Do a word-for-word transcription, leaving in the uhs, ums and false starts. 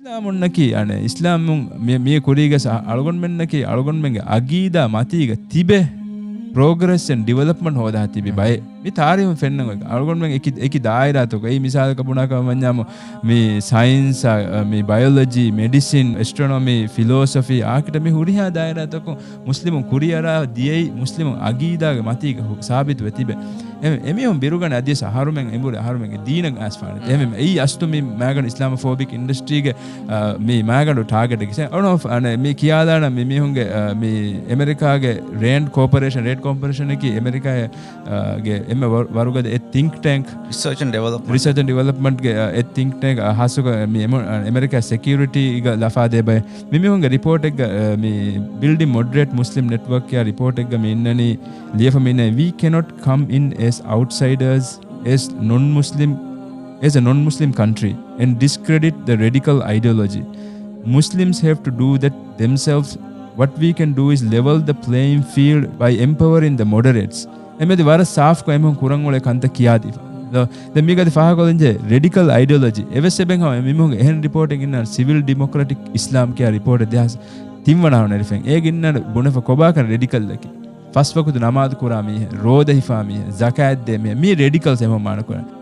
އިސްލާމުންނަކީ، އަނެ، އިސްލާމުން މި، މި ކުރީގަ ސަ-، އަޅުގަނޑުމެންނަކީ އަޅުގަނޑުމެންގެ އަގީދާ މަތީގަ ތިބެ ޕްރޮގްރެސް އެންޑް ޑިވެލޮޕްމަންޓް ހޯދާ ތިބި ބައެއް. މި ތާރީހުން ފެންނަން އޮތް އަޅުގަނޑުމެން އެކި، އެކި ދާއިރާތަކު. އެއީ މިސާލަކަށް ބުނާކަމަށް ވަންޏާމު މި ސައިންސް، އަ، މި ބަޔޮލޮޖީ، މެޑިސިން، އެސްޓްރޮނޮމީ، ފިލޯސޮފީ، އާކިޓެ މި ހުރިހާ ދާއިރާތަކުން މުސްލިމުން ކުރިއަރާ ދިޔައީ މުސްލިމުން އަގީދާގެ މަތީގަ ހު-، ސާބިތުވެ ތިބެ. އެ-، އެމީހުން ބިރުގަނެ އަދިވެސް އަހަރުމެން އެނބުރި އަހަރުމެންގެ ދީނަށް އައިސްފާނެ. އެހެން އެއީ އަސްލު މި މާގަނޑު އިސްލާމޮފޯބިކް އިންޑަސްޓްރީގެ، އަ، މި މާގަނޑު ޓާގެޓް ކިސެ. އަނެ، މި ކިޔާލާނަ މި މީހުންގެ، އަ، މި އެމެރިކާގެ ރޭންޑް ކޯޕަރޭޝަން، ރޭންޑް ކޯޕަރޭޝަނަކީ އެމެރިކާގެ، އަ، ގެ އެންމެ ވަ-، ވަރުގަދަ އެއް ތިންކް ޓޭންކް. ރިސަރޗް އެންޑް ޑިވެލޮޕްމަންޓް. ރިސަރޗް އެންޑް ޑިވެލޮޕްމަންޓްގެ، އަ، އެއް ތިންކް ޓޭންކް، އަ، ހާއްސަކޮށް މި އެމެ-، އަ، އެމެރިކާ ސެކިއުރިޓީގަ ލަފާދޭ ބައެއް. މި މީހުންގެ ރިޕޯޓެއްގަ، އަ، މި ބިލްޑިން މޮޑަރޭޓް މުސްލިމް ނެޓްވަރކް ކިޔާ ރިޕޯޓެއްގަ މި އިންނަނީ، ލިޔެފަ މި އިންނަނީ، "We cannot come in as outsiders, as non-Muslim, as a non-Muslim country and discredit the radical ideology. Muslims have to do that themselves. What we can do is level the playing field by empowering the moderates." އެމެދި ވަރަށް ސާފްކޮށް އެމީހުން ކުރަން އުޅޭ ކަންތައް ކިޔާދީފަ. ދޯ، ދެން މީގަދި ފާހަގަކޮށްލިންޖެ ރެޑިކަލް އައިޑިއޮލޮޖީ. އެވެސް އެބެން ހަމަ މިމީހުންގެ އެހެން ރިޕޯޓެއް އިންނާނެ، ސިވިލް ޑިމޮކްރެޓިކް އިސްލާމް ކިޔާ ރިޕޯޓެއް ދެހާސް ތިން ވަނަ ހަމަ ނެރެފެން. އޭގެ އިންނާނެ ބުނެފަ ކޮބާކަން ރެޑިކަލްއަކީ. ފަސް ވަގުތު ނަމާދު ކުރާ މީހެއް، ރޯދަ ހިފާ މީހެއް، ޒަކާތް ދޭ މީހެއް. މީ ރެޑިކަލްސް އެމީހުން މާނަ ކުރަން.